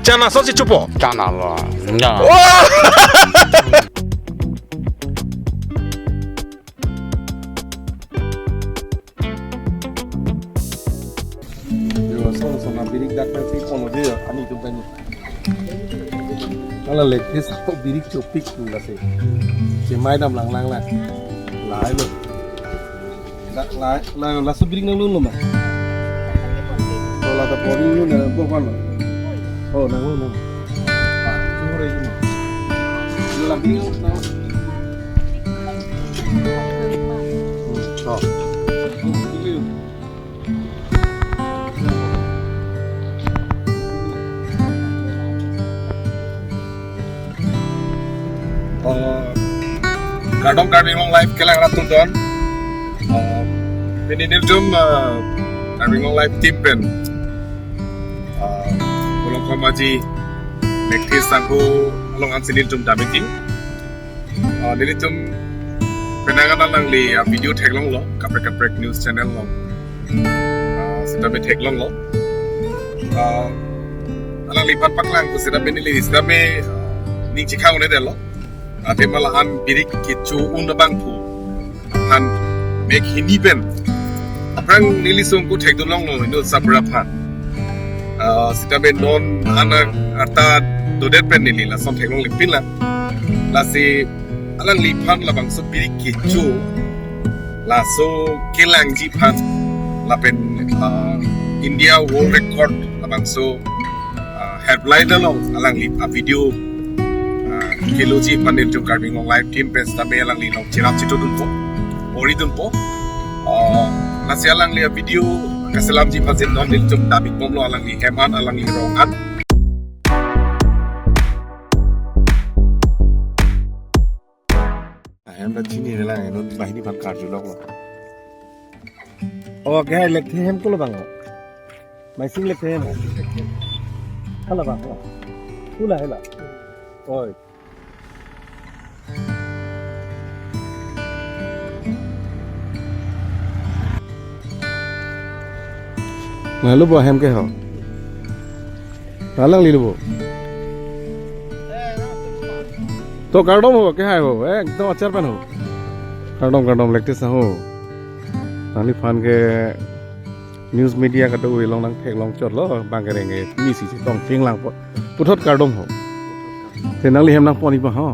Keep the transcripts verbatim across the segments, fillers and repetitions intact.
Chana so si chupo. Chana lo. Chana. Oh! Yo, so, so, na birik dak na si kono je, ani tum tani. Ala lekte sa birik chopik tu la se. Chemai dam lang lang la. Lai lo. La, la, la, laso birik nanglun lo ma. Oh, la ta pori lo na bo kan lo. Oh, nanglun lo. Ah, tu re lo. La birik na. Hmm, oh. Uh, kardom Karbi Anglong Live kelang rat atum don. Uh, pini nelitum, uh, Karbi Anglong Live team pen, uh, Bolongkom Aji, Lekte Sangho along ansi nelitum dam-ik. Uh, nelitum penang an alangli, uh, video theklonglo, kaprek kaprek news channel along. Uh, sitame theklonglo. Uh, alangliphan paklang pu sitame neli sitame, uh, ning chikhang-un-edetlo. Athema la-an birik kecho un abang pu aphan mek hini pen aphrang neli song ko thekdunlonglo inut sapra aphan. Ah, sitame non anak arta dodet pen neli lason theklonglipin lang. Lasi alangliphan labangso birik kecho laso kelangji aphan lapen, ah, India World Record labangso, ah, headline along alangli a video, ah, keloji aphan nelitum Karbi Anglong Live team pen sitame alangli along cherap chetodunpo, pori dunpo. Ah, lasi alangli a video kaselamji aphan si non nelitum dam-ik bomlo alangli hem an, alangli rong an. Ahem ta chinine lang, non banghini aphan karjuloklo. Oh, ke hai Lekthe hem ko labang. Maising Lekthe hem. Hala bang. Hala, hala. Oi. Lalu bo hem ke ho. Alangli lo bo. To kardom ho, ke hai ho. Eh, to achar pen ho. Kardom, kardom, Lekthe Sangho. Nangliphan ke news media kadokave along nangtheklong chotlo, bang kereng ke misi chetong chenglangpo. Puthot kardom ho. Te nangli hem nangpon-ik ma ho.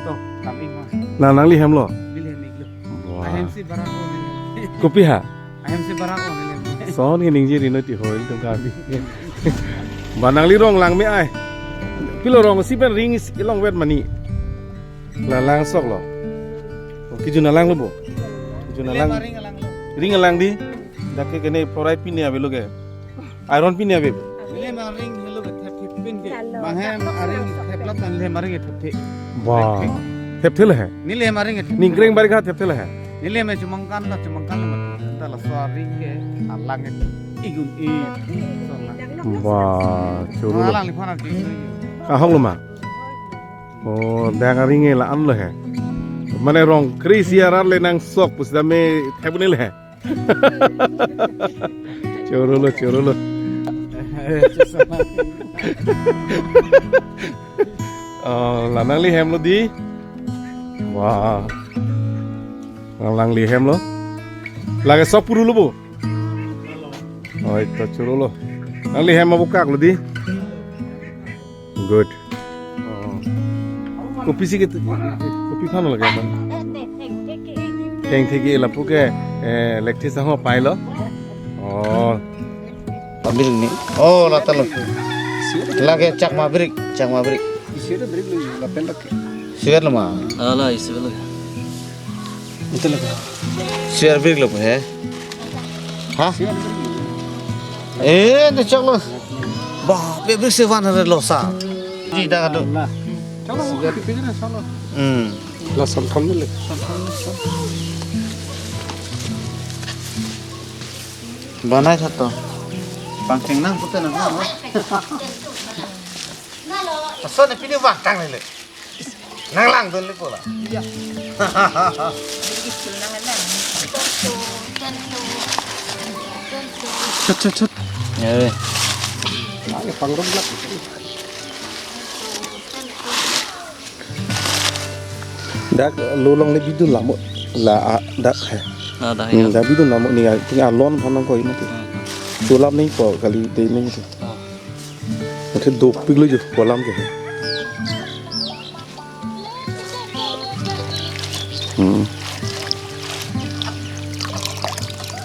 To, kami ma. Na nangli hem lo. Neli hem-iklo. Wah. Ahem si barak o neli hem. Kopi ha? Ahem si barak o neli hem. Son ke ningje ri noi ti ho ilitum kami. Ba nangli rong lang me ai. Pilo rong si pen ring isi longvet mani. La langsoklo. Oh, kejun alang lo bo. Kejun alang. Neli hem aring alang lo. Ring alang di. Dak ke kene porai pine avelo ke. Iron pine ave. Neli hem aring helo ke thepthe pin ke. Chalo. Bang hem aring theplat an neli hem aring thepthe. Wah. Thepthe. Thepthe le he. Neli hem aring thepthe. Ningkreng bari kha thepthe le he. Neli hem chumangkan la chumangkan la mat. Ta laso aring ke alang ke igun i. So lang. Wah, choro lo. Alangliphan arti. Kahok lo ma. Oh, dang aring la-an lo he. Mane rong kre isi arat le nangsok pusitame thepne le he. Choro lo, choro lo. Oh, la nangli hem lo di. Wah. Nangli hem lo. Lake sok puru lo bo. Oi, to choro lo. Nangli hem abukak lo di. Good. Oh. Kopi si ke, kopi aphan lake man. Thengthe ke lapu ke, eh, Lekthe Sangho pai lo. Oh. Pambil ni. Oh, la ta lo. Lake Chakma birik, Chakma birik. Isi ada birik lo, lapen lake. Sivet lo ma. Ala, isi lo. Ito lo. Sivet birik lo he. Ha? Eh, ne chok lo. Ba, pe birik si one hundred lo sa. Di da do. Chalo, pipi na chalo. Hmm. La sam tham le. Banai tha to. Pangcheng nang pute nang. Aso ne pini wah tang le. Nang langdun le pola. Iya. Chut, chut, chut. Ya, weh. Nang pangrum lak. Dak lo longle bidun lamo la, ah, dak he. Ah, dah, hmm, ya. Dak bidun lamo ni, ah, ting alon phanang koi mati. Hmm, hmm. Sulap nangpo kali de nangpo. Ah. Mati dopik lo jo kolam ke. Hmm.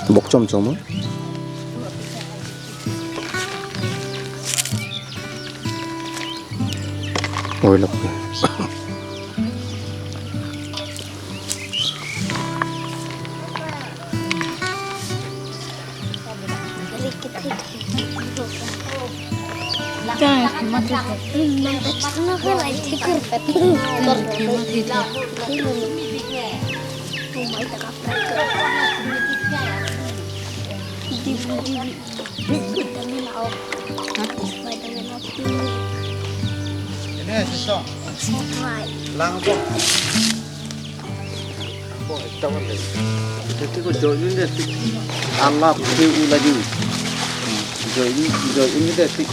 Bok chom chom, ah. Oi, lak. Ini sisong. Langsung. Oh, ita wale. Ita ti ko join ni deh ti. Alap ti u laju. Join, join ni deh ti.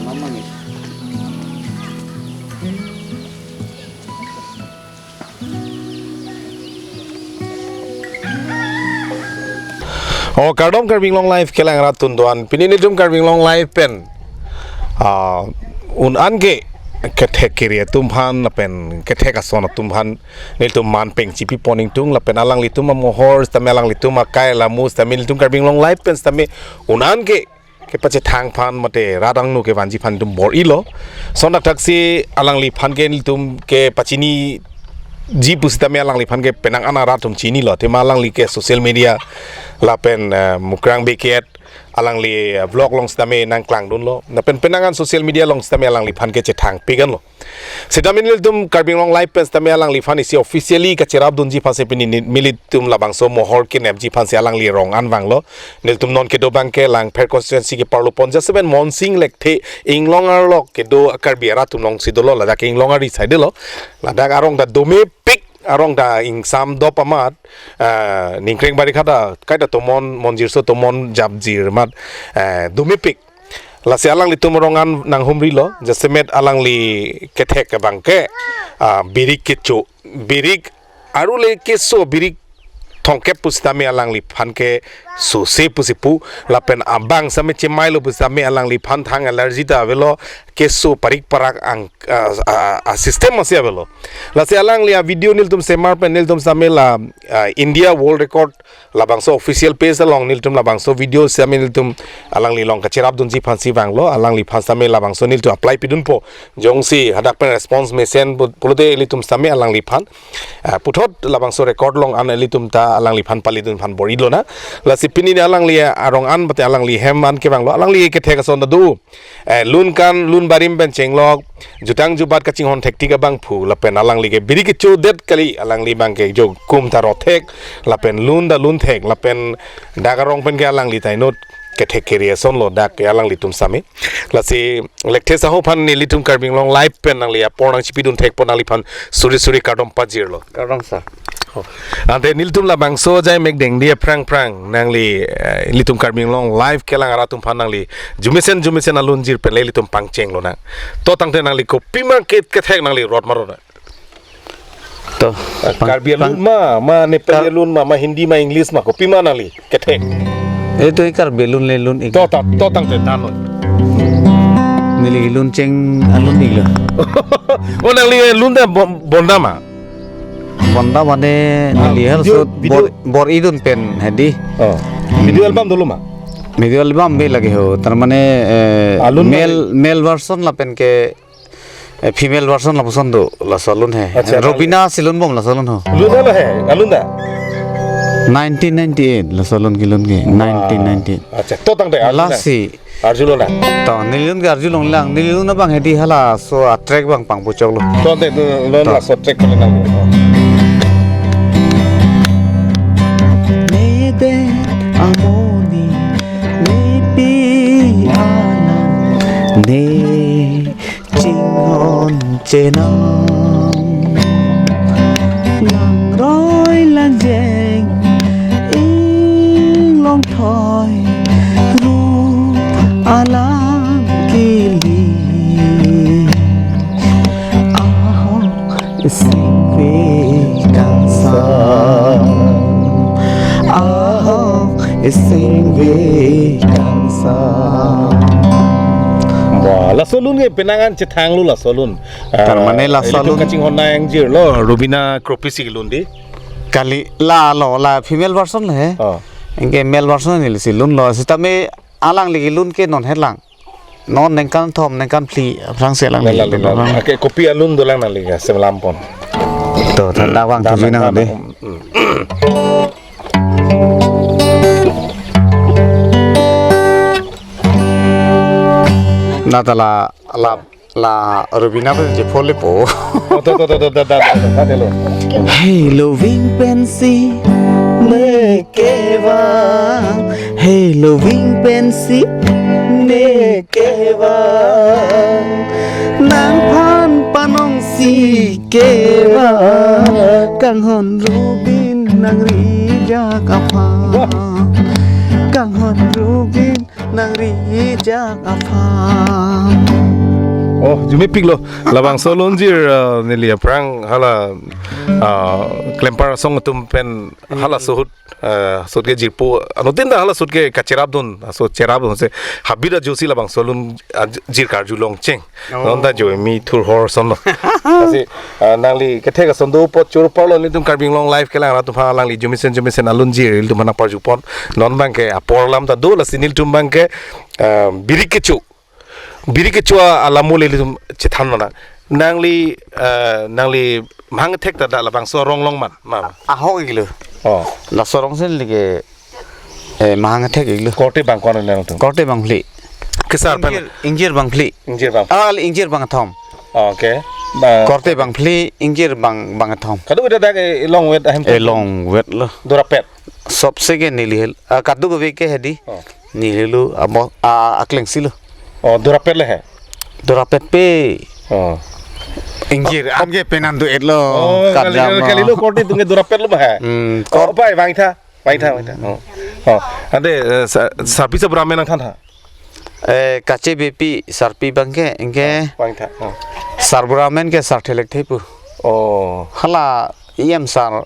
Lama ni. Oh, kardom Karbi Anglong Live kelang rat tun do-an. Pini nelitum Karbi Anglong Live pen, ah, un-an ke kethek kere atum aphan lapen kethek ason atum aphan nelitum man peng chipi pon ingtung lapen alanglitum amohor sitame alanglitum akai alamu sitame nelitum Karbi Anglong Live pen sitame un-an ke kepachethang aphan mate rat angno kevanji aphan nelitum bor-ilo. Lason thakthak si alangliphan ke nelitum kepachiniji pusitame alangliphan ke penang an arat atum chinilo. Athema alangli ke social media lapen, eh, Mukrang Bey ke-et alangli, eh, vlog along sitame nangklangdunlo. Lapen penang an social media along sitame alangliphan ke chethang piganlo. Sitame nelitum Karbi Anglong Live pen sitame alangliphan isi officially kacherapdunji aphansi pini ni-, nelitum labangso mohor kenepji aphansi alangli arong an vanglo. Nelitum non kedo abang ke Langpher constituency ke parlo pon jaseven Monsing Lekthe Inglong arlo kedo Karbi arat atum alongsi dolo, ladak ke Inglong ari side lo. Ladak arong ta domepik, arong ta ingsam dop amat, eh, ningkreng bari khata kaita tomon monjirso tomon japjir amat, eh, domepik. Lasi alanglitum arong an nanghumrilo, jasemet alangli kethek abang ke, ah, birik kecho, birik arule keso birik thomkep pusitame alangliphan ke sose pusi pu, lapen abang sitame chemailo pusitame alangliphan thang allergy ta avelo, keso parik parak ang, ah, ah, ah, system masi avelo. Lasi alangli a-video nelitum semar pen nelitum sitame la, ah, India World Record labangso official page along nelitum labangso video sitame nelitum alangli along kacherapdunji aphansi vanglo, alangliphan sitame labangso nelitum apply pidunpo. Jongsi hadak pen response mesen pu-, pulote ilitum sitame alangliphan, ah, puthot labangso record along an ilitum ta alangliphan palidun aphan bor-ilo na. Lasi pini ni alangli arong an mate alangli hem an kevanglo, alangli kethek ason ta do. Eh, lun kan, lun barim pen chenglok, jutang jubat kachinghon thektik abangphu, lapen alangli ke birik kechodet kali, alangli abang ke jo kum ta rothek, lapen lun ta lunthek, lapen dak arong pen ke alangli ta inut kethek kere asonlo dak ke alanglitum sitame. Lasi Lekthe saho aphan nelitum Karbi Anglong Live pen nangli apor nangchipidun thekpo nangliphan suri suri kardom pajirlo. Kardom sir. Oh. Ante nelitum labangso ajai mek dengdi aphrang phrang nangli, eh, nelitum Karbi Anglong Live kelang arat atum aphan nangli jumesen jumesen alunjir pen le nelitum pangchenglonang. To tangte nangli kopi ma ke kethek nangli rot marot na. To, ah, pang-, Karbi alun pang-, ma, ma Nepali Kar- alun ma, ma Hindi ma English ma, kopi ma nangli kethek. Eh, to, eh, Karbi alun le alun ik. To, ta, to tangte than noi. Neli lun cheng alun iklo. Oh, nangli lun ta bon-, bonda ma? Bonda mane, ah, neli hal video, sut video. Bor-, bor-idun pen hedi. Oh. Video album dolo ma? Video album be lage ho. Tar mane, eh, alun male, mane? Male version lapen ke, eh, female version lapuson do, laso alun he. Acha, Robina si lunbom laso alun ho. Lun lo he, alun ta? Nineteen ninety-eight, laso alun kelun ke, wah. Nineteen ninety-eight. Acha, to tangte alun ta? Lasi. Arjulonang. To, neli lun ke arjulonglang, neli lun abang hedi halaso a-track abang pangpuchoklo. To, te, to, lo, to. Laso track pale nang. Mede amoni, mepi alam, ne chinghon chenam. Langroi lanjeng inglong thoi ru alam kili. Wah, laso alun ke penang an chethanglo laso alun. Tar mane ah, laso ilitum alun kachinghon nang jirlo, Rubina Kropi si kelun di. Kali la lo, la female version le he. Oh. Anke male version neli si lunlo. Sitame alangli kelun ke non helang. Non ningkan thom, ningkan phli aphrangsi alangli Lala, kelun lala. Abang. Ake kopi alun dolang nangli ke, selam pon. To, tanda bang, Dam, tujuh nang dam, deh. Hmm. Na ta la, la, la Rubina pen je phone le po. Oh, to, to, to, to, to, to, to, to, to, to. Hei loving pensi ne kevang, hei loving pensi ne kevang, nangphan panong si kevang, kanghon Rubin nangrijak aphan. Wah. Kanghon Rubin nangrijak aphan. Oh, arjumepiklo. Labangso alun jir, uh, neli aphrang hala, uh, klempar asong atum pen hala, hmm, suhut, uh, suhut ke jirpo. Anuttin ta hala suhut ke kacherapdun, aso cherapdun se. Habit ajoksi labangso alun, uh, jir karjulong cheng. Oh. Non ta jo mi thurhor ason lo. Lasi, ah, nangli kethek ason do apot choro parlo nelitum Karbi Anglong Live kelang arat atum aphan alangli arjumesen arjumesen alun jir ilitum aphan nangparjupon. Non abang ke apor alam ta do, lasi nelitum abang ke, ah, birik kecho. Birik kecho alam mo le ilitum chethan mana. Nangli, ah, nangli mahang thek ta dak labangso arong along ma, ma. Ahok iklo. Oh. Laso arong si neli ke Eh, mahang thek iklo. Korte bang ko-an le nangtum? Korte bang phli. Kesar pen? Ingjir, ingjir bang phli. Ingjir bang. Ah, ingjir bang thom. Okay. Ba- Korte bang phli, ingjir bang, bang thom. Kadokave dak, eh, longvet ahem. Eh, longvet lo. Durapet. Sobse ke neli hel. Ah, kadokave ke hedi. Oh. Neli lo, abo, ah, akleng si lo. Oh, durapet le he. Durapet pe. Oh. Ingjir, an ke penan do-et lo. Oh, kali, kali lo korte atum ke durapet lo ba he. Hmm, oh, kor- pai vangtha. Vangtha, vangtha. Oh. Oh. Ante, eh, sa-, sarpi sarbura amen nangthan tha? Eh, Kache Beypi sarpi abang ke, anke. Vangtha. Oh. Sarbura amen ke Sar Thelek Thepu. Oh. Hala E M sar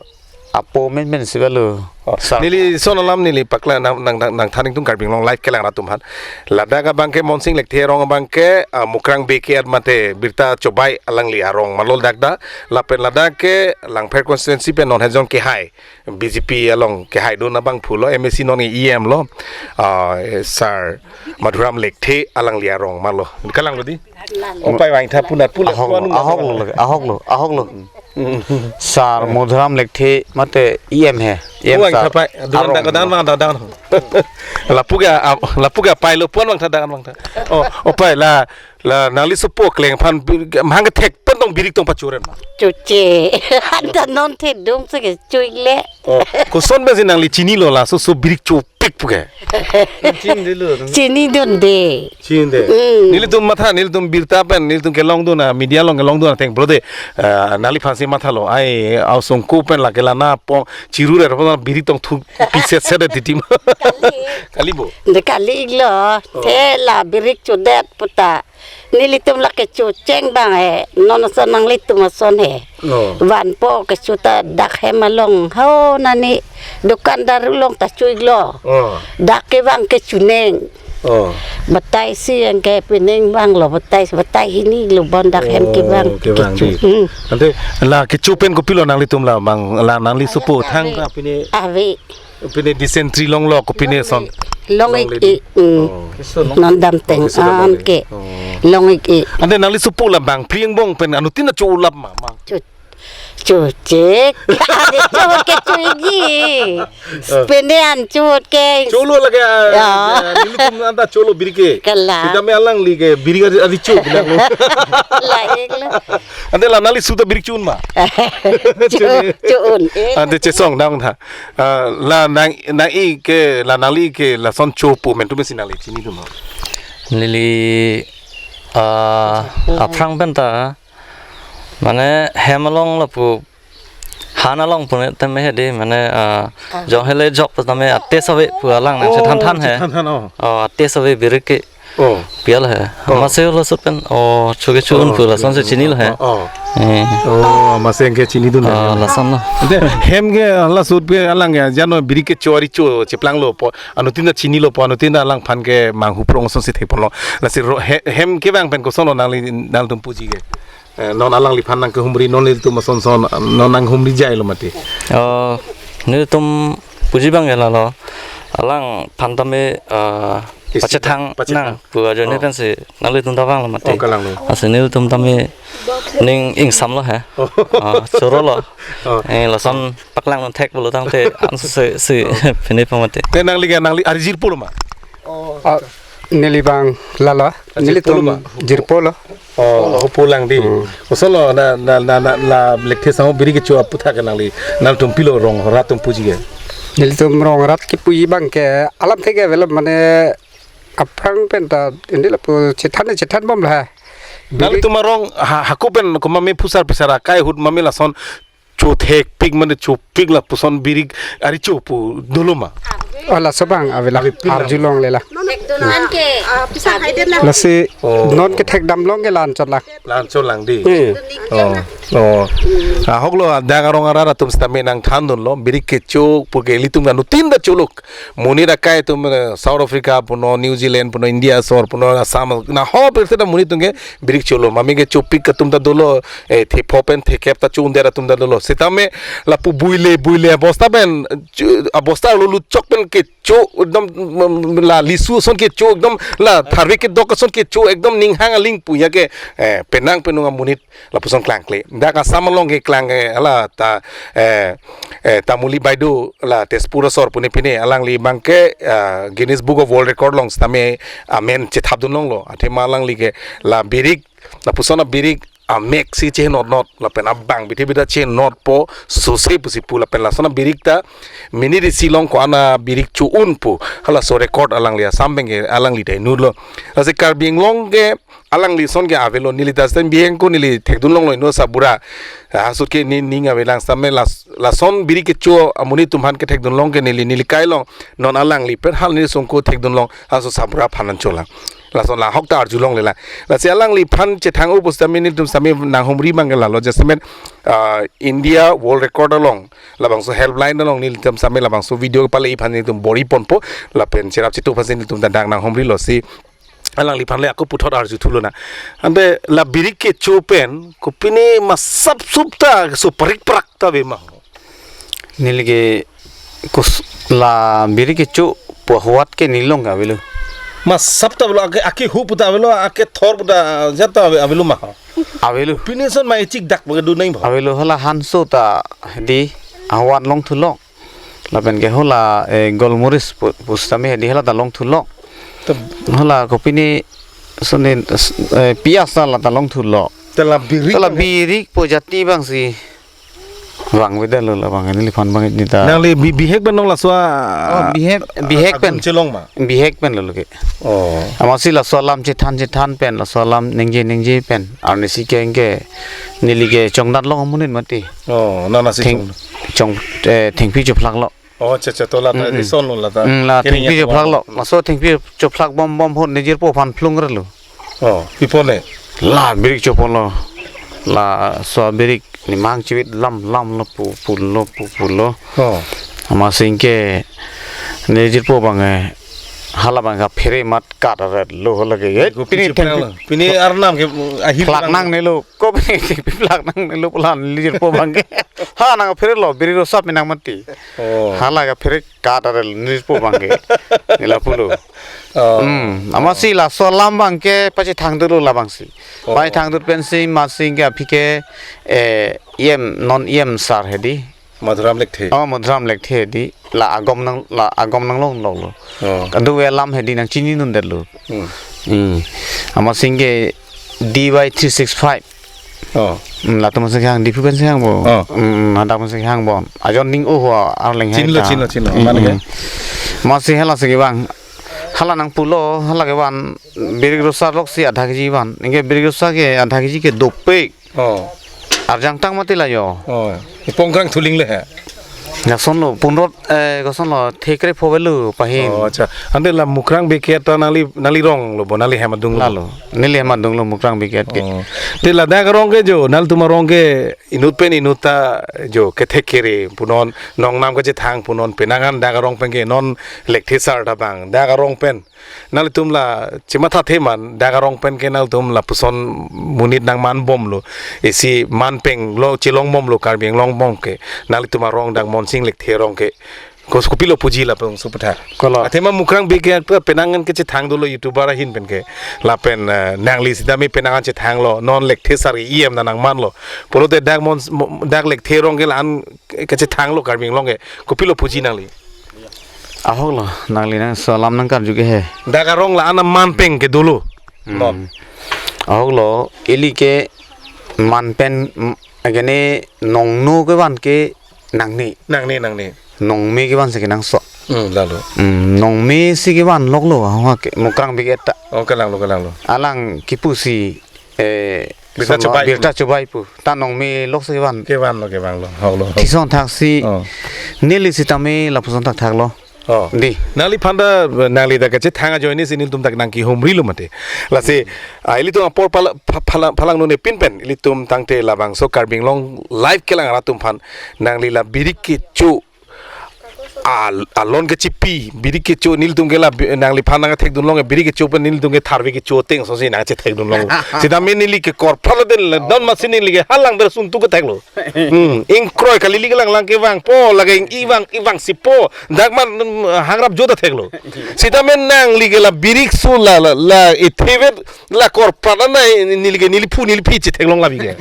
apo amen pen si ba lo. Oh. Sar. Neli son alam neli paklang nang, nang, nang, nangthan ingtung Karbi Anglong Live kelang arat atum aphan. Ladak abang ke Monsing Lekthe arong abang ke, ah, Mukrang Bey ke-et mate birta chobai alangli arong ma lo dak dak. Lapen ladak ke Langpher constituency pen non hezon kehai. B J P along kehaidun abangphu lo, M A C non E M lo, ah, Sar Madhuram Lekthe alangli arong ma lo. Kalang lo di? Opai vangtha punat punat. Ahok lo, ahok lo, ahok lo, ahok lo. Sar Madhuram Lekthe mate E M he. E M vangtha sar. Pai, duan arong dak dan lo. Vang dak dan. Lapu ke, ah, lapu ke pai lo puan vangtha dan vangtha. Oh, opai la La nangli sopo akleng aphan bi-, mahang kethek pen tong birik tong pachoren ma? Choche. Anta non thedung se ke choile. Oh, koson pensi nangli chinilo laso so birik chopik pu ke? Chinilo. Chinidunde. Chinide. Mm. Nelitum matha, nelitum birta pen, nelitum kelongdun, ah, media along kelongdun ateng brode, ah, nangliphansi mathalo. Ai, asongko pen lake la na pong chiru re pon birik tong thu piset set de titim. Kali. Kali bo. De kali lo. Oh. The la birik chodet puta. Nelitum lake chocheng bang he, non ason nanglitum ason he. Oh. Vanpo kecho ta dak hem along ho nani dukandar along ta cho-iklo. Oh. Dak kevang ke choneng. Oh. Batai si yang ke peneng vanglo, batai, batai hini lo bon dak hem kevang. Oh, kevang kecho. Di. Hmm. Ante la kecho pen kopilo nanglitum la bang la nangli sopo thang ka pine. Ave. Pine dysentery longlo, kopine son. Long-ik. Long-ik. Mm. Oh. Non damteng. Oh, keso dam an long-ik. Ke. Oh. Long-ik. Ante nangli sopo la bang phli angbong pen anuttin ta cholap ma, ma. Cho, chochek. Ade cho ke cho-ikji. Eh. Pine an cho ke. Cholo lake, ah, ya. Ah, nelitum anta cholo birik ke. Kala. Sitame alangli ke birik adi, adi cho bilang lo. La-ik lo. Ante la nangli su ta birik cho-un ma? Cho, cho-un. Eh. Ante chesong dang tha. Ah, la nang, nang-ik ke, la nangli ke, lason cho pu men tu mesi nangli chinidun ma? Neli, ah, aphrang pen ta, mane hem along lapu, han along pu ne tame hedi, mane, ah, jong hele jok pu tame ate save pu alang nangchethan than he. Oh, chethan than, oh. Oh, ate save birik ke. Oh. Pial he. Oh. Amatsi laso pen, oh, cho ke cho-un pu lasonsi chinilo he. Oh, oh. Eh. Oh, amatsi ke chinidun. Ah, lason lo. Ante hem ke hala sut pe alang ya, jano birik kecho ari cho cheplanglo po, anuttin ta chinilo po, anuttin ta alangphan ke manghu prong asonsi thekponlo. Lasi ro-, he-, hem kevang pen kosonlo nangli, nangtum puji ke? Eh, non alangliphan nangkehumri, non nelitum asonson, non nanghumri jailo mati. Oh, nelitum puji abang ke lalo. Alangphan tame, ah, Isi pachethang pachethang. Nang pu ajoine Oh. Pensi nanglitum ta vanglo mati. Oh, kalanglo. Lasi nelitum tame ning ingsamlo he. Oh. Ah, chorolo. Oh. Eh, lason paklang non thek pulo tangte ansi si pine pamati. Te nangli ke nangli ari jirpo lo ma? Oh. Ah, neli abang lalo. Ari nelitum jirpo lo ma? Jirpo lo. Oh, ho pulang di. Hmm. Kosonlo na, na, na, na, la lekthe sangho birik kecho aputhak ke nangli, nangtum pilo rong rat atum puji ke? Nelitum rong rat kepuji abang ke alam thek ke velo mane aphrang pen ta indi lapu chethan chethan bomlo ha. Birik nangtum arong ha, hako pen koma me phusar phisar akai ahut mame lason cho thekpik mane chopik lapuson birik ari cho pu dolo ma? Oh, laso abang avelo. Avepin lang. Arjulongle la. Thekdun non ke. Ah, pisa hai den la. Lasi Oh. Non kethekdam long ke la-anchot lang. La-anchot lang di. Hmm. Oh. Oh. Ah, hoklo, ah, dak arong arat atum sitame nangthandunlo, birik kecho pu ke ilitum anuttin ta cholo. Monit akai atum, eh, South Africa punon, New Zealand punon, India asor punon, Assam, na ho pen seta monit atum ke birik cholo. Mame ke chopik atum ta dolo, eh, thepho pen thekep ta cho-un-det atum ta dolo. Sitame lapu buile, buile abosta pen, chu-, abosta lo lutchok pen kecho, ekdom, mm, la lisu ason kecho, ekdom la tharve kedok ason kecho, ekdom ninghang aling puya ke, eh, penang penung amonit lapuson klangkle. Dak Assam along ke klang ke, hala ta, eh, eh, Tamuli Baideo la Tezpur asor pune pine alangli abang ke, ah, Guinness Book of World Record along sitame amen chethapdun longlo. Athema alangli ke la birik, lapuson abirik amek si chenot not, lapen abang bithe bida chenot po sose pusi pu, lapen lason abirik ta minute isi along ko-an abirik cho-un pu, halaso record alangli Assam pen ke alangli dai nurlo. Lasi Karbi Anglong ke alangli ason ke avelo, neli ta stand bihek ko neli thekdun longlo ino sabura. Ah, sut ke ni ning avelang sitame las-, lason birik kecho amonit atum aphan kethekdun long ke neli, neli kai long, non alangli pen hal neli songko thekdun long, laso sabura aphan ancholang. Lason la hok ta arjulongle la. Lasi alangliphan chethang-o pu sitame nelitum sitame nanghumri abang ke lalo, jasemet, ah, India World Record along, labangso helpline along nelitum sitame labangso video kepale aphan nelitum bor-i ponpo, lapen cherap chitu aphan si nelitum ta dak nanghumrilo si alangliphan le ako puthot arjuthulo na. Ante la birik kecho pen kopine masap sup ta so parik prak ta ave ma? Neli ke kus la birik kecho pu ahowat ke neli along ke avelo. Masap ta avelo, ake, ake hu pu ta avelo, ake thor pu ta jat ta ave-, avelo ma? Avelo. Pine ason ma echik dak bagi dunai ba? Avelo, hala hanso ta di ahowat longthulo. Lapen ke hala, eh, golmoris pu-, pu sitame di hala ta longthulo. Tab- Hala kopine sone, eh, piyas ta la ta longthulo. Te la birik Te la abang? Birik pu jati abang si vangvedetlo, labang neliphan abang neta. Nangli bi-, bihek pen long laso a-, Oh, bihek, bihek agun pen. Chelong ma? Bihek pen lo ke. Oh. Amatsi laso alam chethan chethan pen, laso alam ningje ningje pen arnisi ke anke neli ke chongdat long amonit mati. Oh, nana si Theng-, chong- chong, eh, thengpi chophlaklo. Oh, cha cha, to la ta Mm, mm. Ison lo la ta. Mm, la Kering thengpi ya chophlaklo. Laso thengpi chophlak bom bom ahut nejirpo aphan phlung relo. Oh, pi pone? La birik choponlo. Laso abirik nemang chivit lam lam lo pu pulo pu pulo. Oh. Amatsi anke nejirpo abang, eh, hala abang kaphere mat kat aret lo hala ke. Eh, Ko pini pi choplang thengpi lo. Pini arnam ke ahir phlak lang. Nangnelo. Ko pini thengpi phlak nangnelo pu la nejirpo abang ke. Ha nangpherelo, birik rosa pi nang mati. Oh. Hala kaphere kat aret nejirpo abang ke. Nela pulo. Oh. Hmm, amatsi laso alam abang ke pachethangdunlo labangsi. Oh. Pachethangdun pensi amatsi anke aphi ke, eh, E M, non E M sir hedi. Madhuram Lekthe. Oh, Madhuram Lekthe di. La agom nang, la agom nanglongloklo. Oh. Kadokave alam hedi nangchininundetlo. Hmm. Hmm. Amatsi anke D Y three six five. Oh. Hmm, latum si kehang, Diphu pen si kehang bo. Oh. Hmm, hmm, hadak pen si kehang bo. Ajon ning oho arleng hai Chinilo, ta. Chinilo, chinilo. Hmm, mana ke? Hmm. Amatsi hala si kevang. Hala nangpulo, hala kevan. Birik rosa lok si adha keji van. Anke birik rosa ke adha keji ke dopik. Oh. Arjangtang mati la jo. Oh. Ipongkrang thuling le he. Lason lo, punrot, eh, koson lo, thekre pho velu pahin. Oh, acha. Ante la Mukrang Bey ke ta nangli, nangli rong lo bo, nangli hem adung lo bo? Lalo, neli hem adung lo Mukrang Bey ke. Oh. Te ladak arong ke jo, nangtum arong ke inut pen inut ta jo kethek kere punon, nongnam kachethang punon, penang an dak arong pen ke non lekthe sar ta bang, dak arong pen. Nanglitum la chemathathe man, dak arong pen ke nanglitum lapuson monit nangman bomlo. Isi man peng lo chelong bomlo, Karbi Anglong bom ke. Nanglitum arong dak Monsing Lekthe arong ke. Kos kopilo puji lapen suputhak. Kolo. Athema Mukrang Bey ke aktor penang an kachethang dolo YouTuber ahin pen ke. Lapen, eh, nangli sitame penang an chethang lo, non lekthe sar ke E M na nangman lo. Pulote dak Mon, Mo-, dak Lekthe arong ke la-an kachethang lo Karbi Anglong ke. Kopilo puji nangli? Ahok lo, nangli nang salam nangkarju ke he. Dak arong la-an aman peng ke dolo. Hmm. Non. Ahok lo, ili ke man pen, mm, agene nongno kevan ke nangne. Nangne, nangne. Nongme kevan si kenangsot. Hmm, lalo. Hmm, nongme si kevan lok lo, ahok ke, Mukrang Bey ke ta. Oh, kalang lo, kalang lo. Alang kipu si, eh, Birta sono Chobai pu. Birta Chobai pu. Ta nongme lok si kevan. Kevan lo, kevan lo. Ahok lo, ahok. Thison thak si. Oh. Neli sitame lapuson thakthak lo. Oh. Di. Nangliphan ta, nangli ta kachethang ajoine si nelitum ta nangkehumri lo mate. Lasi, ah, ilitum apor phala-, pha-, phala-, phalang nune pin pen, ilitum tangte labangso Karbi Anglong live kelang arat atum aphan, nangli la birik kecho, al-, alon kechipi, birik kecho, nelitum ke la bi-, nangliphan nangthekdun long, birik kecho pen nelitum ke tharve kecho ateng, so si nangchethekdun long. Sitame neli ke korphal den le, don masi neli ke halang der suntu kethek lo. Hmm, ingkroi kali li kelang lang kevang po, lake ing-i vang, i vang si po, dak man, mm, hangrap jo ta thek lo. Sitame nangli ke la birik so la, la, la, ithevet, la korphal na, neli ke, neli phu, neli phi chetheklong la bi ke.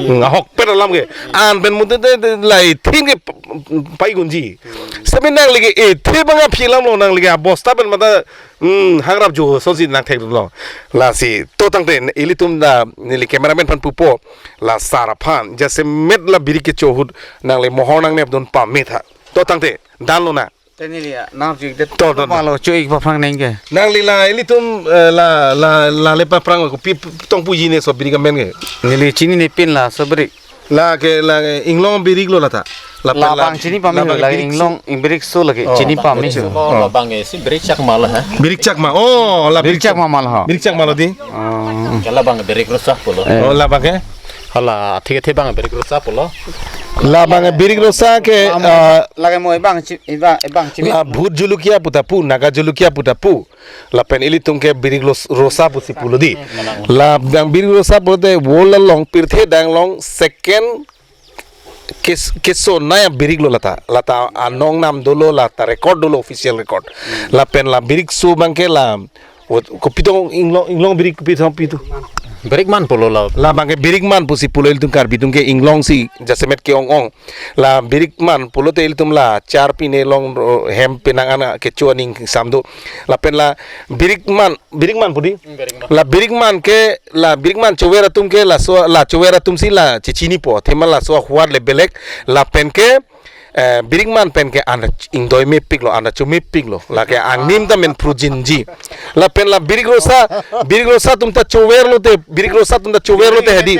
Hmm, ahok pen alam ke. An pen mute te, te, la ithin ke p-, p-, pai gunji. Sitame nangli ke ithe bang aphi lam lo, nangli ke abosta pen mata, hmm, hangrap jo so si nangthekdun long. Lasi to tangte ilitum ta neli cameraman aphan pupo, la sar aphan jasemet la birik kecho ahut nangli mohor nangnepdun pame tha. To tangte dan lonang. Te neli ya, nang jik det. To, to, to. Palo cho ik paphrang neng ke. Nangli la ilitum, eh, la, la, la le paphrang kopi tong puji ne so birik amen ke. Neli chinine pin laso birik. La ke, la ke inglong birik lo la ta. La pen la Labang chini pame labang lo, la birik inglong, ing birik so lake. Oh. Chini pame. Birik so. Oh, labang ke si Birik Chakma lo ha. Birik Chakma. Oh, la Birik Birik Chakma. Chakma mal ha. Birik Chakma lo di. Oh. Ke labang Birik Rosa pulo. Eh. Oh, labang ke? Hala, thik thik bang Birik Rosa pulo. Labang Birik Rosa ke, ah, lake mo ibang chi-, ibang, ibang chi-. La Bhut Julukia pu ta pu, Naga Julukia pu ta pu. Lapen ilitum ke Birik Los-, Rosa pusi pulo di. Labang Birik Rosa pulote world along, pirthe adang along second kes-, kesonai abirik lo la ta. La ta anong nam dolo, la ta record dolo, official record. Lapen la birik so abang ke la, what, kopi tong inglong, inglong birik kopi tong pi tu. Birik man pulo la. Labang ke Birik Man pusi pulo, ilitum Karbi atum ke inglong si jasemet ke-ong-ong. La Birik Man pulote ilitum la char pine along ro-, hem penang an kecho aning sam do. Lapen la Birik Man, Birik Man pu di? Hmm, Birik Man. La Birik Man ke, la Birik Man chover atum ke laso, la chover atum si la chechinipo. Athema laso ahwat le belek, lapen ke, eh, Birik Man pen ke an ingdoi mepik lo, an chomepik lo. Lake angnim ta men phrujinji. Lapen la Birik Rosa, Birik Rosa atum ta chover lote, Birik Rosa atum ta chover lote hedi.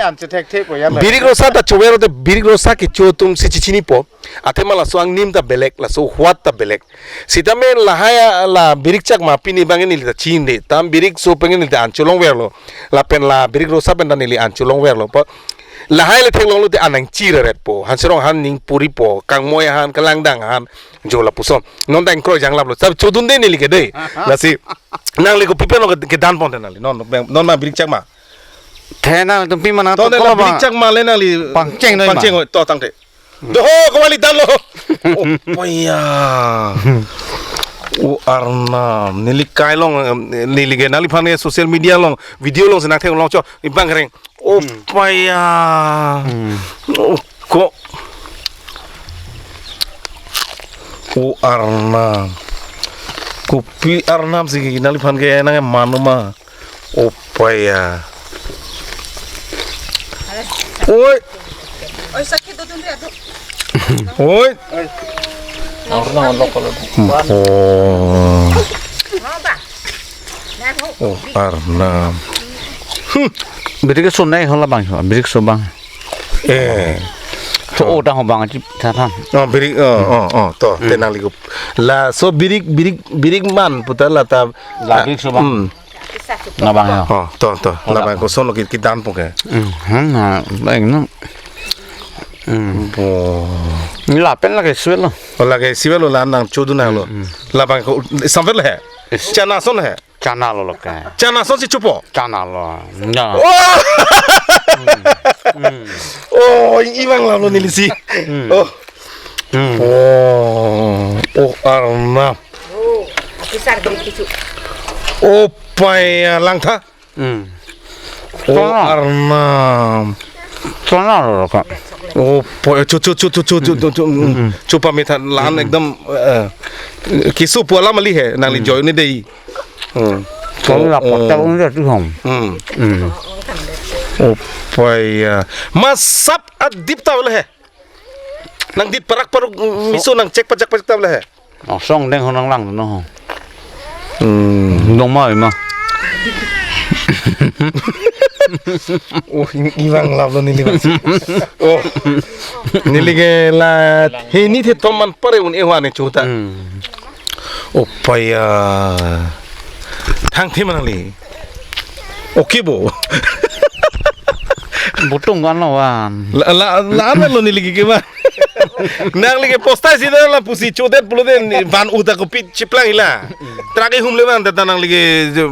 Birik Rosa ta chover lote, Birik Rosa kecho atum si chechinipo. Athema laso angnim ta belek, laso ahwat ta belek. Sitame lahai a la Birik Chakma pini abang neli ta chinde. Tam Birik so pen neli ta an cholongverlo. Lapen la Birik Rosa pen ta neli an cholongverlo. Pa lahai le theklong lote an nangchireret po. Han serong han ning puri po. Kangmoi han, kalangdang han. Jo lapuson. Non ta ingkroi janglap lo. Sab chodunde neli ke de. Lasi nangli kopi pen lo ke, kedan pon te nangli. Non, non ma Birik Chakma. The nangtum pi mana to to ne kolo la Birik bang. Chakma le nangli. Pangcheng noi ma. Pangcheng noi. To tangte. Doho, kembali dan lo. Oh, paya. Oh, Arnam. Neli kailong, em, neli ke nangliphan ke social media along, video along si nangtheklong cho. Ibang kering. Oh, hmm, paya. Hmm. Oh, kok. Oh, Arnam. Kopi Arnam si nangliphan ke nang manu ma. Oh, paya. Oi. Oi, sakit tu, tu, tu. Oi. Orang orang lokal. Oh. Oh, Arnam. Hmm. Birik so nai hola bang, birik so bang. Eh. Cho-o ta ho bang chip tha tha. Oh, birik, oh, oh, oh, to, te nangli ko. Laso birik, birik, birik man puta la ta. La birik so bang. Hmm. Na bang ya. Oh, to, to. Oh, la la bang bang. Kosonlo ki, ki dan po ke. Hmm, hmm, na, bang no. Hmm. Bo. Ni lapen lake suel lo. Oh, lake suel lo la nang chodun nanglo. Hmm, hmm. La bang ko samvel he. Is- Chana ason he. Chana lo lake. Chana asonsi chopo. Chana lo. Ya. Oh! Hmm. Hmm. Oh, i-, ibang lalo neli si. Hmm. Oh. Hmm. Oh. Oh, Arnam. Oh, apisar gari kichu. Oh, paya langtha. Hmm. Oh, Chana. Arnam. Chana lo lake. Oh, paya chu chu chu chu chu chu chu chu. Hmm. Chupa metha lan ekdom, eh, kisu pu alam ali he nangli joy ni dei. Hmm. Kami Oh, lapor oh. Tabung dia tu hong. Hmm. Hmm. Oh, paya. Masap adip ta le he. Nang dit parak paruk miso nang cek pajak pajak ta le he. Oh, song deng ho nang lang no. Hmm. Dong ma ma. Oh, i-, ibang lalo neli bang. Oh. Neli ke la he ni the toman pare un-e hua ne chuta. Hmm. Oh, paya. Thang the ma nangli. Okay bo. Butung kan lo wan. La, la, la ano lo neli ke ma. Nangli ke postai si la pusi chodet pulo den van uta ko pit chiplang ila. Traki humle van ta nangli ke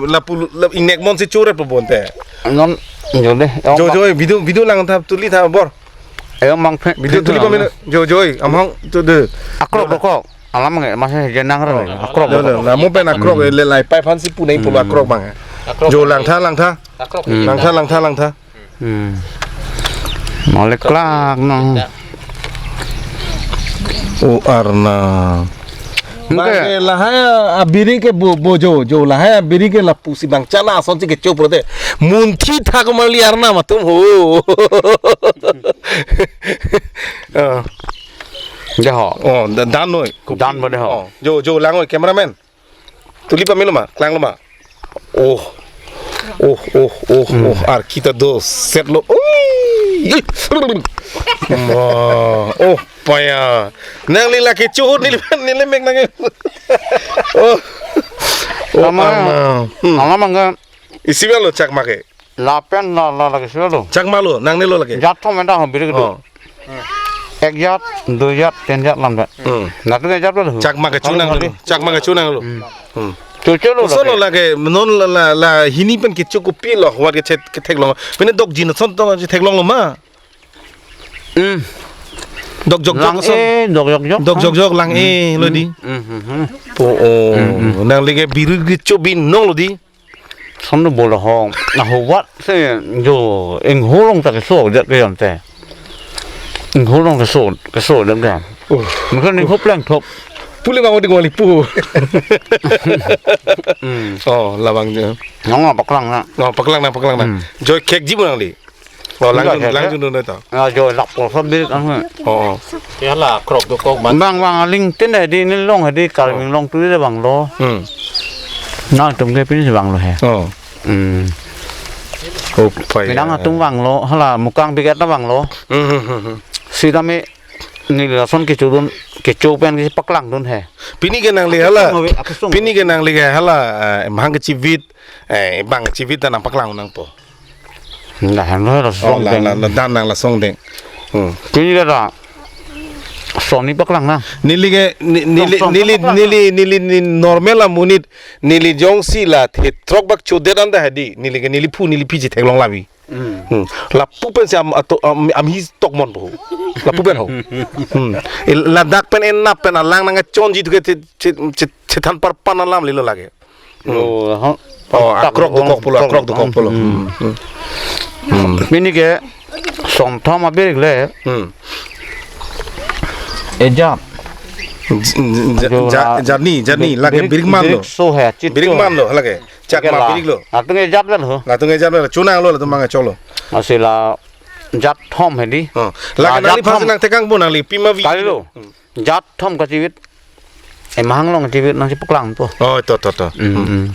la pulo la inek mon si chore po bonte. Non jo de. Jo jo video video lang tha tuli tha bor. Ayo mang phe. Video tuli pamina jo jo amhang tu de. Akrok akrok. Alam nge masih jenang re akrok. Lo lo, namu pen akrok le lai pai phan si punai pulo akrok bang. Akrok. Jo langtha langtha. Akrok. Hmm. Langtha langtha langtha. Hmm. Malik klak nang. O Arnam. Bang ke lahai abiri ke bo, bo jo, jo lahai abiri ke lapusi bang chana asonsi kecho pulote. Munthi tha ko mali Arnam atum ho. Ah. Dei ho. Oh, da-, dan noi. Dan bo dei ho. Oh, jo, jo lang noi, cameraman. Tuli pamelo ma, klanglo ma. Oh. Oh, oh, oh, oh, ar kita do set lo. Ui! Ui! Wah, oh, paya. Nangli lake chuhut neli, neli mek nang. Oh. Oh, Ama, ama. Hmm. Ama mangga. Isi ba lo Chakma ke. Lapen la, la, lake sudah lo. Chakma lo, nangne lo lake. Jat thom enda ho birik do. Oh. Ek jat, dui jat, tin jat lam jat. Hmm. Latum ek jat lo. Chakma ke chunang lo. Chakma ke chunang lo. Hmm. Hmm. Cho cho lo. Koson lo lake. Lake, non la, la, la, hini pen kecho kopi lo, wat ke chet, ketheklong. Pine dok jin son to chetheklong lo ma. Hmm. Dok jok jok Lang son. E, dok jok jok. Dok jok jok lang e, lo di. Hmm, hmm, hmm. Po, oh. Hmm, hmm. Nangli ke birik kecho binong lo di. Son do bolo hong. Na ho wat se jo ingho along ta keso det ke yon te. Ingho along keso, keso det ke. Uh. Mungkin ingho plengthop. Pule bang odi ngoli pu. Hmm. Oh, labang jo. Nong paklang na. Oh, paklang na, paklang na. Hmm. Joy cake ji mo nangli. Oh, lang Enggak, jun, ya, lang ya. Jun dun to. Ah, jo lak po so birik ang. Oh, oh. Ya la krok do kok ban. Bang bang aling tin dei di ni long di kar Hmm. Ming long tu dei bang lo. Hmm. Nangtum ke pini si bang lo he. Oh. Hmm. Oh, pai. Pinang atum bang lo, hala mukang bigat ta bang lo. Hmm, hmm, hmm, hmm. Sitame ni lason kecho dun, kecho pen kepaklang dun he. Pini ke nangli hala. Api sung, api sung. Pini ke nangli ke hala, eh, mahang kechivit, eh, bang kechivit ta nangpaklang nangpo. Dah, dah, dah, Oh, song la, deng. La, la, dan nang la song deng. Hmm. Pini ke ta. Song ni paklang na. Neli ke, ni-, neli, Song, song, neli, song paklang neli, na. Neli, ni normal amonit, neli jongsi la, the throk bak chodet anta hadi, neli ke, neli phu, neli phi chetheklong labi. Hmm. Hmm. Lapu pen si am, ato, am, am hi tok mon po. Lapu pen ho. Hmm. Il-, ladak pen enap pen alang nang chonji tu ke che, che, che, chethan parpan alam lilo lake. Hmm. Oh, ha. Oh, tak akrok do kok pulo, akrok do kok pulo. Hmm. Hmm. Hmm. Hmm. Pini ke song thom abirik le. Hmm. Ejat. J-, j-, j-, Jo ja-, la jani, jani, bi-, lake birik, birik man lo. Birik so he, chit Birik so man he. Lo, lake. Chakma Ke la. Birik lo. Latum ejat vel ho. Latum ejat vel. Chunang lo, latum mang cholo. Masih la jat thom hedi. Oh. La Lake nangli jat phasi thom. Nang tekang po nangli pima vi. Kali lo. Hmm. Jat thom kachivit. Emahang along kachivit nang si paklang po. Oh, to, to, to. Hmm, Hmm. Hmm.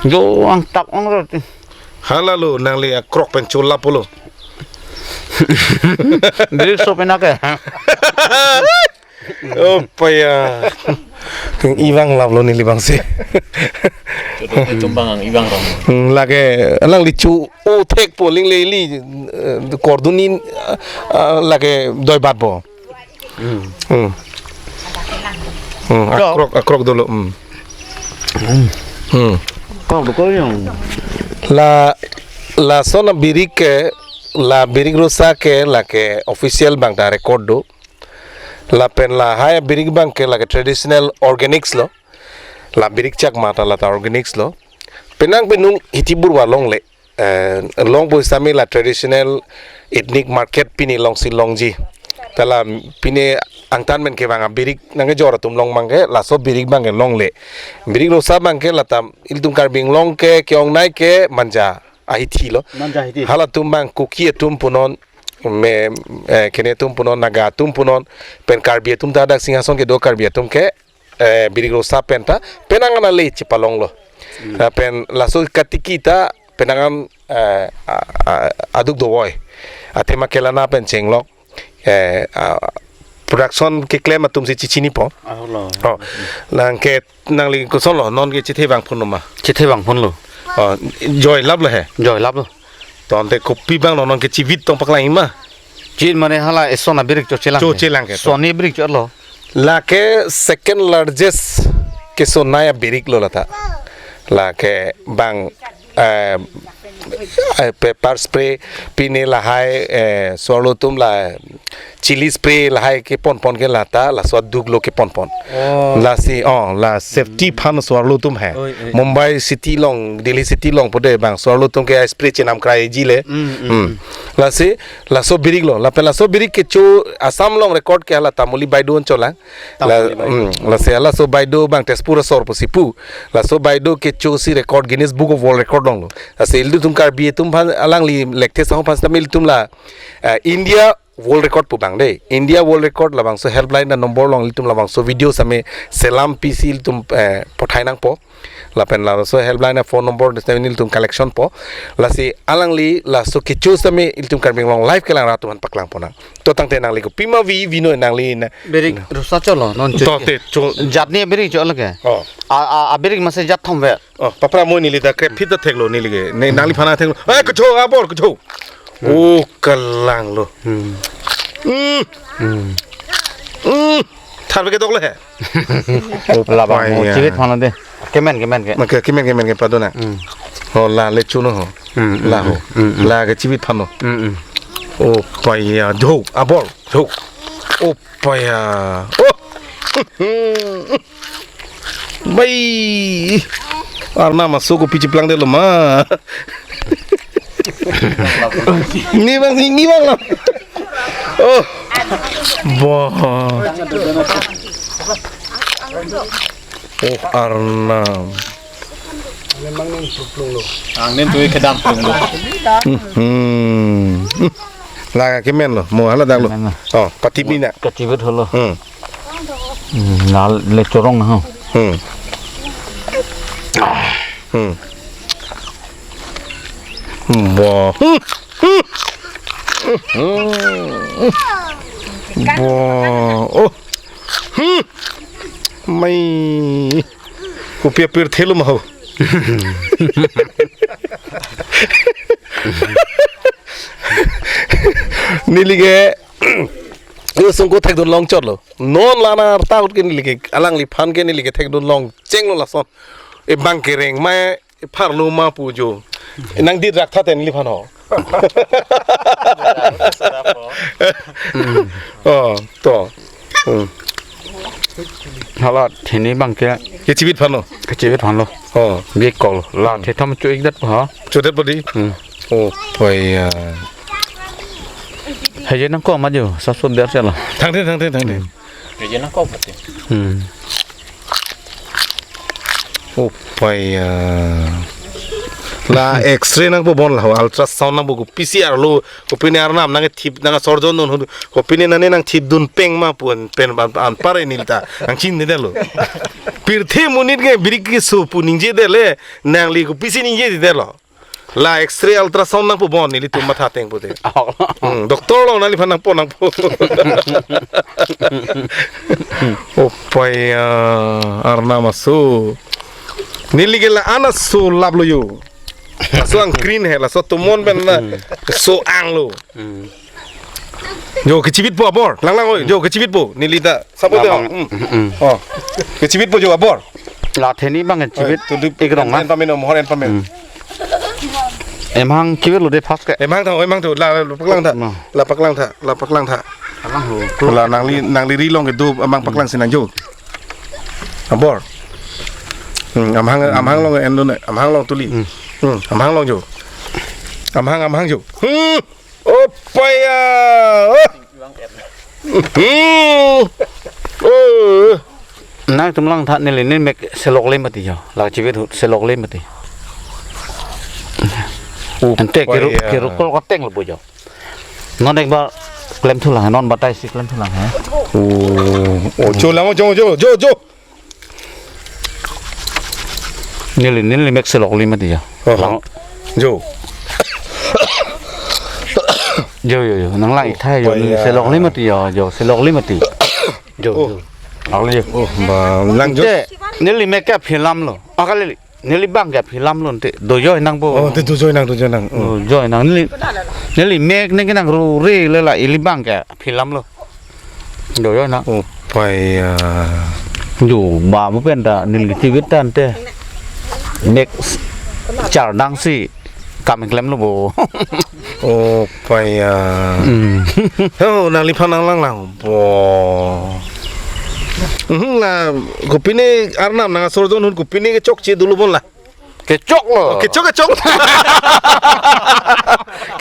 Jo ang tak ang roti. Hala lo nangli akrok pen chola pulo. Birik so pena ke. Oh, paya. Ibang laplo neli bang si. Chutu tumbang ang ibang rong. Hmm, lake, alang lichu, oh, thek po, ling le li, eh, korduni, ah, ah, lake doi bat po. Hmm. Hmm. Hmm, akrok, akrok dolo. Hmm. Hmm. Kok doko yung. La, lason abirik ke, la birik rosa ke, lake official bang ta record do. Lapen lahai abirik bang ke lake traditional organics lo. La birik chakma ta lata organics lo. Penang penung hiti burwa longle. Eh, longpo sami la traditional ethnic market pini longsi longji. Ta la pini angtan men ke bang abirik nangkejor atum long bang ke laso birik bang ke longle. Birik rosa bang ke lata ilitum Karbi Anglong ke ke-ongnei ke Manja ahithi lo. Manja ahithi. Halatum bang Kuki atum punon, me, eh, kene atum punon, Naga atum punon, pen Karbi atum ta dak Singhason kedo Karbi atum ke, eh, birik rosa pen ta, penang ana le chipalonglo. Hmm. Eh, pen laso katiki ta, penang an, eh, a, a, aduk dovoi. Athema kelana pen chenglok. Eh, a, production keklem atum si chichini po. Ah, lo. Oh, nangke nangli koson lo, non ke chithe bang phun lo ma? Chithe bang phun lo. Oh, joi lap lo he? Joi lap lo. Tangte kopi bang lo non ke chivit tong paklang ma? Chit mane hala eson abirik cho chelang. Cho ke. Chelang ke to. Sonni birik cho lo. Lake second largest kesonnei abirik lo lata. Lake bang, eh, eh, pepper spray pini lahai, eh, suarlo atum la chili spray lahai kepon pon ke lata, laso aduk lo kepon pon. Oh. Lasi, oh, la safety phan suarlo atum he. Oi, oi. Mumbai city long, Delhi city long pode bang suarlo atum ke spray chenam kraiji le. Mm, mm, Hmm. mm. Lasi, laso birik lo, lapen laso birik kecho Assam long record ke hala Tamuli Baido anchot lang. La, Tamuli Baido. Hmm, lasi halaso Baido bang Tezpur asor pusi pu. Laso Baido kecho si record Guinness Book of World Record longlo. Lasi ilitum Karbi atum phan alangli lekte sahong phan sitame ilitum la, eh, India World Record pu bang de. India World Record labangso helpline na number long ilitum labangso video sitame selam pisi ilitum, eh, pothai nangpo. Lapen laso helpline na phone number sitame ilitum collection po. Lasi alangli laso kecho sitame ilitum Karbi Anglong live kelang rat atum aphan paklang ponnang. To tangte nangli kopima vi vino nangli na. Birik rosa cho lo, non cho. To te cho. Jat ni birik cho lo ke. Oh. A, a, abirik masi jat thom ve. Oh, papra mo neli ta krep phit ta theklo neli ke. Ne, nangli phana theklo. Eh, kecho, abor, kecho. Hmm. Oh, kalang lo. Hmm. Hmm. Hmm. Hmm. Tharve kedok lo he. Oh, Labang mo paya. Chivit phan lo de. Kemen, kemen ke. Maka kemen, kemen ke padona. Hmm. Oh, la le chuno ho. Hmm, hmm, La ho. Hmm, hmm, hmm. La ke chivit phan lo. Hmm, hmm. Oh, paya. Jo, abor. Jo. Oh, paya. Oh. Bai. Arnam aso kopi chiplang detlo ma. Ni bang, ni bang lo. Oh. Bo. Oh, Arnam. Angnen tu kedam plung lo. Hmm. La kemen lo, mo hala dak lo. Kemen lo. Oh, pati pina. Kachivit holo. Hmm. Hmm, la le chorong ho. Hmm. Hmm. Hmm, bo. Hmm. Hmm. Hmm. Bo. Oh. Hmm. Mai. Kopi apirthe lo ma ho. Neli ke, yo sungko thekdun long chot lo. Non la na arta ut ke neli ke, alangliphan ke neli ke thekdun long cheng lo lason. E bang kereng mai, e pharlo ma pu jo. Nang dit rak tha ten neliphan ho. Oh, to. Hmm. Hala thini bang ke Kachivit phan lo. Kachivit phan lo. Oh. Bik kol. La the tham chu ik dat ha. Chu det padi. Hmm. Oh, paya. Haje nang ko ma jo, sa so der chala. Thang the, thang the, thang the. Haje nang ko pati. Hmm. Oh, paya. La X-ray nangpo bon la, ultrasound nangpo, ko P C R lo, kopine arnam nangthip, nang sorjon dun, kopine nane nangthip dun peng ma pu an pen an, an pare neli ta, nangchinine detlo. Pirthe monit ke birik keso pu ningje det le, nangli kopisi ningje det lo. La X-ray ultrasound nangpo bon, nelitum matha ateng pute. Oh. Hmm, doctor along nangliphan nangpo nangpo. Opaya, Arnam aso. Neli ke la-an aso laplo jo. Laso angkrin he, laso atomon pen na so-anglo. Hmm. Jo, kechivitpo abor. Langlang oi, jo, kechivitpo. Neli ta sampo te. Labang. Hmm. Hmm. Oh. Kechivitpo jo abor. La theni abang kechivit. Oi, tudup. Ikrong en, ah. En pame, no, mohor en pame. Hmm. Emhang kivitlo de first ke. Emhang tha, emhang tha. La, la paklang tha. No. La paklang tha, la paklang tha. Alang ho. La nangli, nangli ri along kedo amang paklang si nang jo. Abor. Hmm, amhang, amhang along en dun, amhang along tuli. Hmm. Hmm, amhang along jo. Amhang, amhang jo. Hmm. Opaya. Oh. Hmm. Oh. Nangtum langtha neli, neli mek selok le mati jo. La chivit ahut selok le mati. Ante keru, opaya. Keru kol koteng lo bo jo. Non ek bar klem thulang, non batai si klem thulang he. Oh, oh, jo lang, jo, jo, jo, jo. Neli, neli mek selok le mati jo. Oh. Lang. Jo. Jo, jo, jo. Nang lang ik thai jo. Opaya. Neli selok le mati jo, jo. Selok le mati. Jo, oh. Jo. Lang le jo. Oh, ba, lang jo. Te, neli mek ke film lo. Ah, kali. Neli abang ke film lo ante. Dojoi nangpo. Oh, te dojoi nang, dojoi nang. Oh. Dojoi nang. Neli, neli mek neng kenang ru re le la ili abang ke film lo. Dojoi nang. Opaya. Jo ba mu pen ta neli chivit ta ante. Mek s-, chardang si kam klem lo bo. Opaya. Hmm. Oh, nangliphan nang langlang bo. Hmm, la kopine Arnam nang asor jon ahut kopine kechokche dolo bon la. Kechoklo. Oh, kechok, kechok.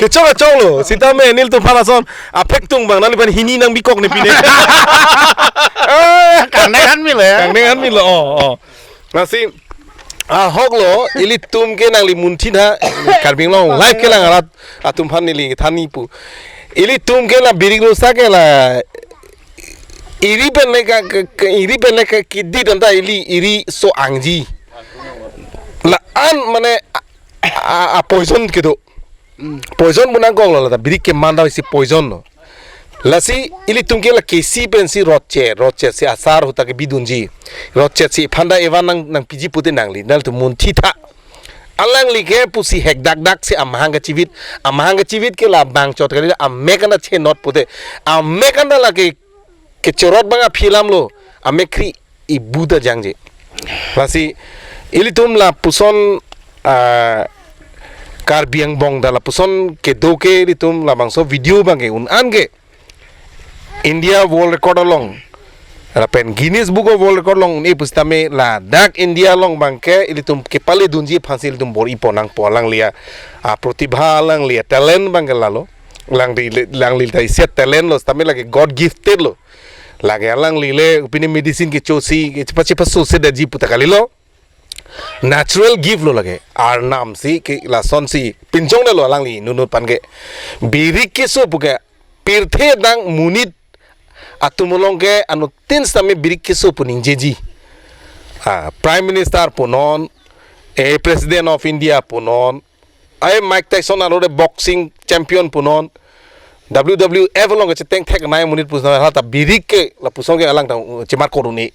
Kechok, kechoklo. Sitame nelitum aphan lason aphek tung abang nangliphan hini nangbikok ne pine. Eh, kangneng han milo ya. Kangneng han milo. Oh, oh. Lasi ahoklo, ilitum ke nangli munthi tha, Karbi Anglong live kelang arat atum aphan neli thani pu. Ilitum ke la birik rosa ke la iri pen le ka, ka, ka, iri pen le ka kidi tanta ili iri so-angji. La-an mane a, a, a poison kedo. Mm. Poison pu nangkoklo, la ta birik keman ta isi poison lo. Lasi ilitum ke la kesi pensi rotchet, rotchet si asar ahut ta kebi dunji. Rotchet si aphan ta evan nang, nangpiji pute nangli, nanglitum munthi tha. Alangli ke pusi hek dak dak si amahang kachivit, amahang kachivit ke la bang chot kali, amek an ta chenot pute, amek an ta lake kechorot abang a-film lo, amek kri ibu ta jangje. Lasi ilitum lapuson, ah, Karbi angbong ta lapuson kedo ke ilitum labangso video abang ke un-an ke India World Record along, lapen Guinness Book of World Record along un-e pusitame ladak India along abang ke ilitum kepale dunji aphansi ilitum bor-ipo nangpo alangli a, ah, protibha alangli a-talent abang ke lalo. Alangli, alangli ta isi a-talent lo, sitame lake God gifted lo. Lake alangli le kopine medicine kechosi, kechepa chepa so se daji pu ta kalilo. Natural gift lo lake. Arnam si ke lason si pinchong lo alangli inut inut aphan ke. Birik keso pu ke pirthe adang monit atum along ke anuttin sitame birik keso pu ningjeji. Ah, Prime Minister punon, eh, President of India punon, ai Mike Tyson arlo de boxing champion punon, W W F along kacheteng thek nai monit pusitame hala ta birik ke lapuson ke alang ta, uh, chemar koruni.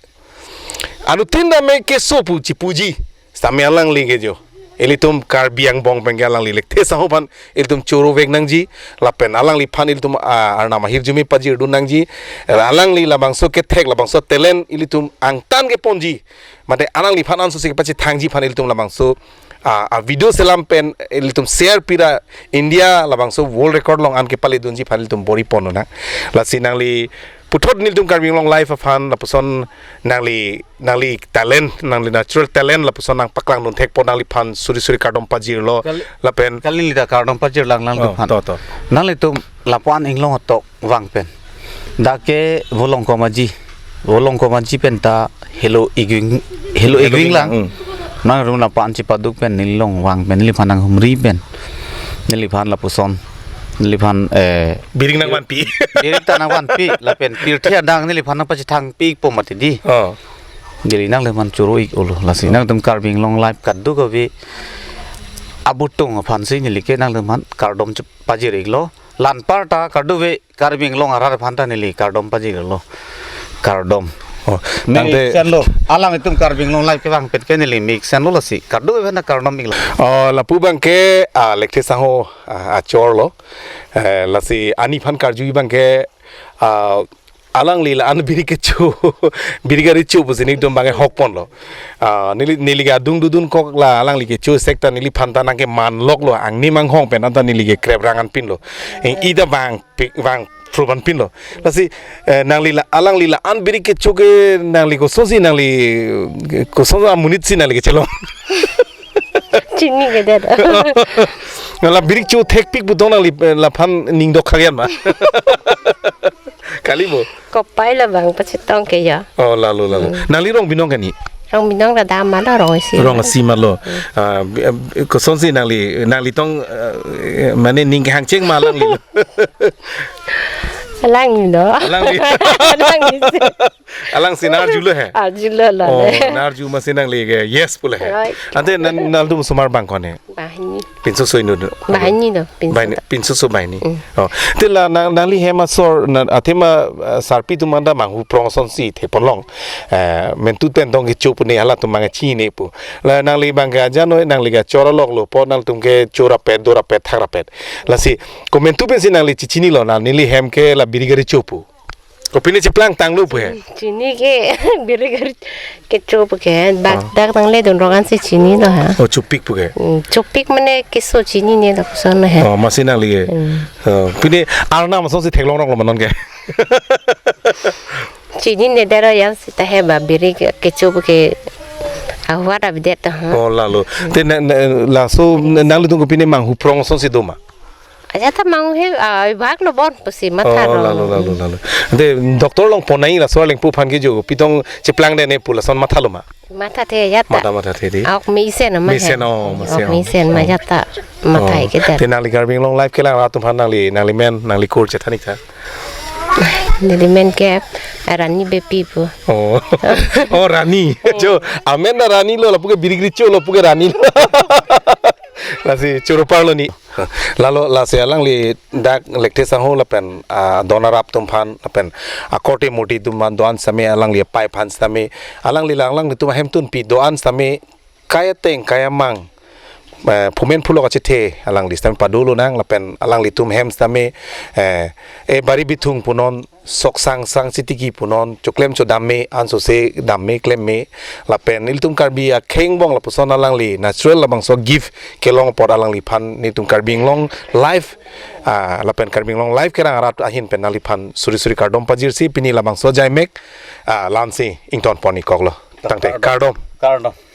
Anuttin tame keso pu chipuji, sitame alangli ke jo. Ilitum Karbi angbong pen ke alangli lekthe saho aphan ilitum choro vek nangji, lapen alangliphan ilitum, ah, Arnam ahirjume pajir dun nangji, alangli labangso kethek, labangso talent ilitum angtan keponji, mate alangliphan anso si kepachethangji aphan ilitum labangso, ah, ah, video selam pen ilitum share pira India labangso World Record along an kepale dunji aphan ilitum bor-ipo nang. Lasi nangli puthot nelitum Karbi Anglong Live aphan lapuson nangli, nangli talent, nangli natural talent lapuson nangpaklang dun thekpo, nangliphan suri suri kardom pajirlo. Kali, lapen kali neli ta kardom pajir lang nangliphan. Oh, to, to. Nanglitum lapu-an inglong atok vang pen. Dak ke Volongkom Aji. Volongkom Aji pen ta Helo Igwing, Helo Helo Igwing Igwing lang. Lang, hmm. Nangtum lapu-an chepaduk pen neli along vang pen, neliphan nanghumri pen. Neliphan lapuson. Neliphan, eh, birik nangvanpi. Birik ta nangvanpi, lapen pirthe adang neliphan nangpachethangpipo mati di. Oh. Neli nangliphan choro-ik-olo. Lasi nangtum Karbi Anglong Live kadokave abutung aphansi neli ke nangtum aphan kardom chepajir-iklo. La anparta kadokave Karbi Anglong arat aphan ta neli kardom pajir-iklo. Kardom. Oh, Mek tangte senlo. Alanglitum Karbi Anglong Live kevang pet ke neli mek senlo lasi kadokave aphan ta kardom-iklo. Oh, lapu abang ke, ah, Lekthe Sangho, ah, achor lo. Eh, lasi ani aphan karju abang ke, ah, alangli la-an biri kecho, biri gari cho pusi nelitum abang ke hokponlo. Ah, neli, neli ke adung dodun kok la alangli kecho sekta neliphan ta nangkeman loklo, angni manghong pen anta neli ke krep rang an pinlo. Eng ida vangpik, vangprup an pinlo. Lasi, eh, nangli la, alangli la-an biri kecho ke nangli kosonsi nangli, kosonsi amonit si nangli kechelong. Chininedet. La biri kecho thekpik pu tong nangli, eh, laphan ning dok khak-et ma. Kali bo. Kopai la abang pachetong ke ya. Oh, lalo, lalo. Nangli rong binong kani? Rong binong ra dam ma lo, rong isi. Rong isi ma lo. Ah, bi-, eh, kosonsi nangli, nangli tong, eh, mane ning kehang cheng ma alangli. Alangli lo. Alangli. Alangli si. Alangsi nang arjulo he. Arjulo la. Oh, nang arju masi nangli ke yes pule he. Right. Ante nang, nangtum osomar bang ko-an he? Banghini. Pinso so inut. Banghini do, pinso. Banghini, pinso so banghini. Mm. Oh. Te la nang, nangli hem asor, na, athema, ah, sarpi atum anta manghu prong asonsi theponlong. Eh, mentu pen tong kecho pu ne halatum abang chinine pu. La nangli abang ke ajan noi, nangli ke chora loklo, po nangtum ke chorapet, dorapet, thakrapet. Lasi, komantu pensi nangli chechinilo, na neli hem ke la biri gari cho pu. Kopine cheplang tanglo pu he. Chini ke biri gari kecho pu ke, bak dak tangledun rong ansi chinilo ha. Oh, chopik pu ke. Hmm, chopik mane keso chinine lapuson he. Oh, masi nangli ke. Hmm. Oh, pine arnam asonsi theklong rong lo ma non ke. Chininedet ro ya seta he ba biri ke, kecho pu ke ahuat avedet ta ha. Oh, lalo. Te na, na, laso na, nanglitum kopine manghu prong asonsi do ma? Ajat ta manghu he, ah, bak lo bon pusi matha. Oh, rong. Lalo, lalo, lalo. Ante doctor along ponnai laso arleng pu aphan ke jo, pi tong cheplang dene pu lason mathalo ma? Mathathe ajat ta. Matha, mathathe dei. Ahok mesen ma he. Mesen, oh, mesen, ahok oh. Mesen ma ajat ta. Matha oh. Kedet. Te nangli Karbi Anglong Live kelang arat atum aphan nangli, nangli men, nangli kur chethan-ik tha. Neli men ke Rani Beypi pu. Oh. Oh, Rani. Jo, amen ta Rani lo, lapu ke biri gari cho, lapu ke Rani lo. Lasi choro parlo ni. Lalo lasi alangli dak Lekthe Sangho lapen, ah, don arap atum aphan lapen akorte morte atum aphan do-an sitame alangli apai aphan sitame alangli lang alanglitum ahemtunpi do-an sitame kai ateng kai amang, eh, phumen phulok achethe alangli sitame padolonang lapen alanglitum hem sitame, eh, e bari bithung punon sok sang sang sitiki punon choklem chodam me ansose dam me klem me lapen ilitum Karbi akheng angbong lapuson alangli natural labangso gift kelong apot alangliphan nelitum Karbi Anglong Live, ah, lapen Karbi Anglong Live kerang arat ahin pen nangliphan suri suri kardom pajirsi pini labangso ajaimek, ah, la-ansi ington pon-ik koklo. Tangte kardom. Kardom.